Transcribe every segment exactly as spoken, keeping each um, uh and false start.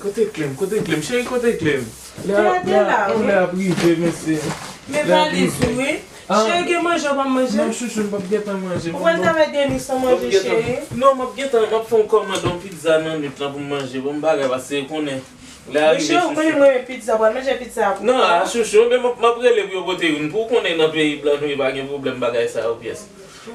Kote kle m? Kote kle m? Cheri, kote kle m? Lè, lè, lè ap rive, mesye. Men valiz ou, wi. Cheri, gen manje ou pa manje? Non, chouchou, m p ap gentan manje. Ou pral travay demi san manje, cheri? Non, m ap gentan, m ap fè yon kòmand yon pizza nan nwit lan pou m manje. Bon, m bagay, paske ou konnen. Lè a rive, chouchou. Monchè, ou konnen mwen renmen pizza, pral manje pizza pou ou. Non, a, chouchou, men m ap, m ap rele pou yo pote youn. Pou ou konnen nan peyi blan nou ye, pa gen pwoblèm bagay sa yo pyès.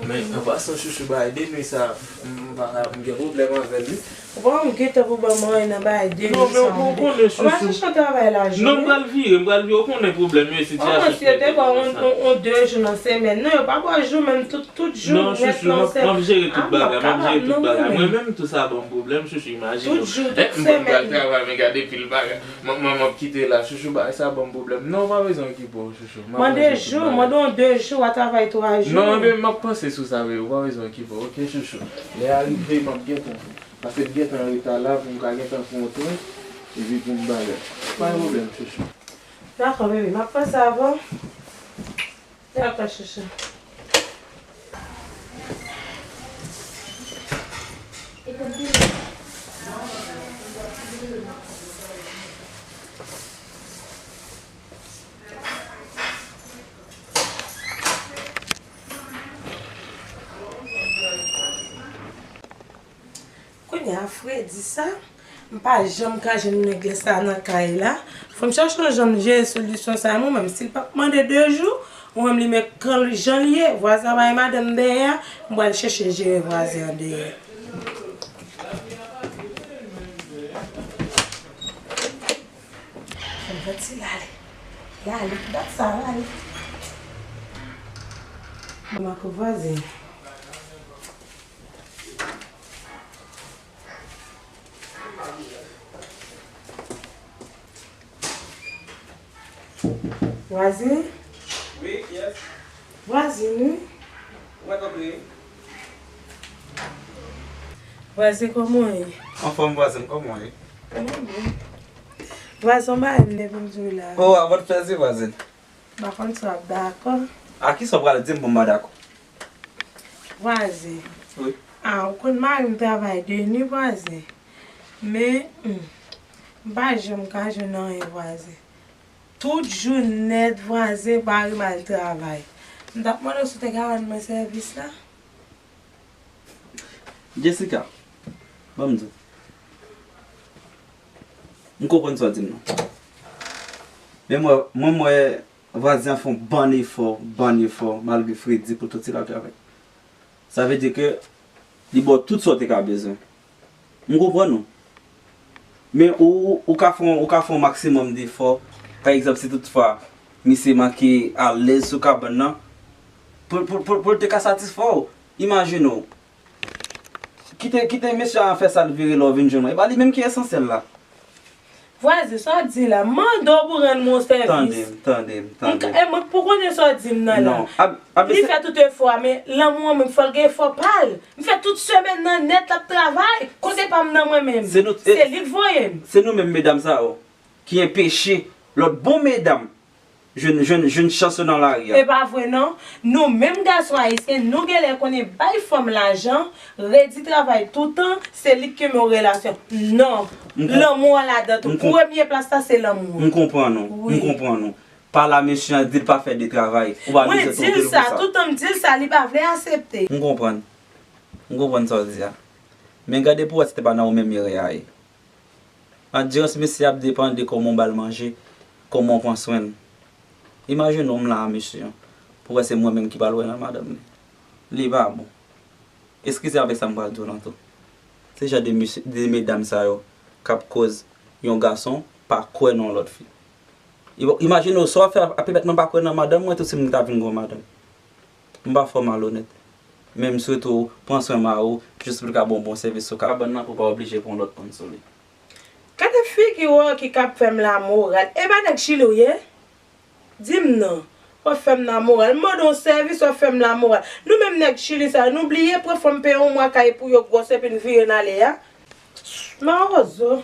Men, an pasan, chouchou, bagay de nwi sa, m pa ka, m gen pwoblèm avè l, wi. Bon, m gentan pou ban mwen nan bagay de nwi sa. Non, men ou konnen, chouchou. Ou pa chèche yon travay lajounen? Non, m pral vire, m pral vire, ou konnen pwoblèm yo, sitiyasyon. Kòman si yo te ba w yon, yon, yon de jou nan semèn? Non, yo pa ba w jou, menm tout, tout jou nèt nan semèn. Non, chouchou, m ap, m ap jere tout bagay, m ap jere tout bagay. Mwen menm, tou sa ban m pwoblèm, chouchou, imajine w. Tout jou, tout semèn. Mwen pral travay, men gade pil bagay. M, m, m ap kite la, chouchou, bagay sa ban m pwoblèm. Non, ou pa bezwen okipe w, chouchou. Mande jou, mande yon de jou, w a travay twa jou. Non, men m ap panse sou sa, wi, ou pa bezwen okipe w, oke, chouchou. Lè a rive, m ap gentan. Paske m gentan an reta la, pou m ka gentan fè yon tren, epi pou m bagay. Pa gen pwoblèm, chouchou. Dakò, bebe, m ap panse avan. Dakò, chouchou. Kounye a, fredi sa, m pa janm ka jwenn nèg sa nan kay la. Fò m chèche yon jan m jere solisyon sa, mwen menm, si l p ap mande de jou, mwen menm, li men kan jan l ye, vwazen ap bay madanm dèyè a, m pral chèche jere vwazen an dèyè. Fè m santi l ale. L ale, ki dat sa, l ale. Mwen ak vwazen. Vwazen? Wi, yes. Vwazen, wi. Mwen tanpri. Vwazen, kòman w ye? Anfòm, vwazen, kòman w ye? Mwen byen. Vwazen, w bay m de pou m di w la. Oh, avè w plezi, vwazen. M pa konn si w ap dakò. A kisa w pral di m pou m pa dakò? Vwazen. Wi. A, ou konn mari m travay de nwi, vwazen. Men, hmm, m pa janm ka jwenn anyen, vwazen. Tout jou nèt, vwazen, mari m al travay. M t ap mande w si w te ka rann mwen sèvis la. Jessica, ban m di w. M konprann sa w di m nan. Men mwen, mwen, m wè vwazen an fè yon bann efò, bann efò, malgre fredi pou tout sila k avè l. Sa vle di ke li ba w tout sa w te ka bezwen. M konprann ou. Men ou, ou ka fè yon, ou ka fè yon maksimòm defò. Pa egzanp, si toutfwa misye manke alèz sou kabann nan, pou, pou, pou, pou l te ka satisfè w, imajine w. Kite, kite mesye a fè sa l vire lè w vin jwenn mwen. E pa li menm ki esansyèl la. Vwazen, sa w di la, m mande w pou rann mwen yon sèvis. Tande m, tande m, tande m. E mwen, pou konnen sa w di m nan la. Non, li fè tout efò a, men lanmou an menm, fò l gen efò pa l. M fè tout semèn nan nèt l ap travay. Kote pa m nan mwen menm? Se li k voye m. Se nou menm medam sa yo ki enpeche lòt bon medam jwenn, jwenn, jwenn chans yo nan lari a. E pa vre non. Nou menm gason ayisyen, nou genlè konnen bay fanm lajan, redi travay toutan, se li k kenbe yon relasyon. Non. Lanmou an ladan tou. Premye plas la, se lanmou an. M konprann ou. M konprann ou. Pa la mesye an di l pa fè de travay. Ou pa bezwen twonpe l pou sa. Mwen di l sa, toutan m di l sa, li pa vle aksepte. M konprann. M konprann sa w di a. Men gade pou w wè si te pa nan ou menm erè a ye. Andirans mesye ap depann de kòman w ba l manje, kòman w pran swen l. Imajine w m la a mesye an, pou wè se mwen menm ki pral wè nan madanm li. Li pa bon. Eskize avèk sa m pral di w lan tou. Se jan de mesye, de medam sa yo k ap koz yon gason pa kwè nan yon lòt fi. Imajine w, sa w ap fè a, petèt mwen pa kwè nan madanm mwen tou si m ta vin gen yon madanm. M pa fè w malonèt. Men m swete w pran swen mari w, jis pou l ka ba w bon sèvis sou kabann nan, pou w pa oblije pran lòt moun sou li. Gade figi w ki k ap fè m lamoral. E pa nèg Chili w ye? Di m non. W ap fè m lamoral. M mande w sèvis, w ap fè m lamoral. Nou menm nèg Chili sa yo, nou bliye pran fanm peye yon mwa kay pou yo gwòs epi n vire n ale a. Mawozo.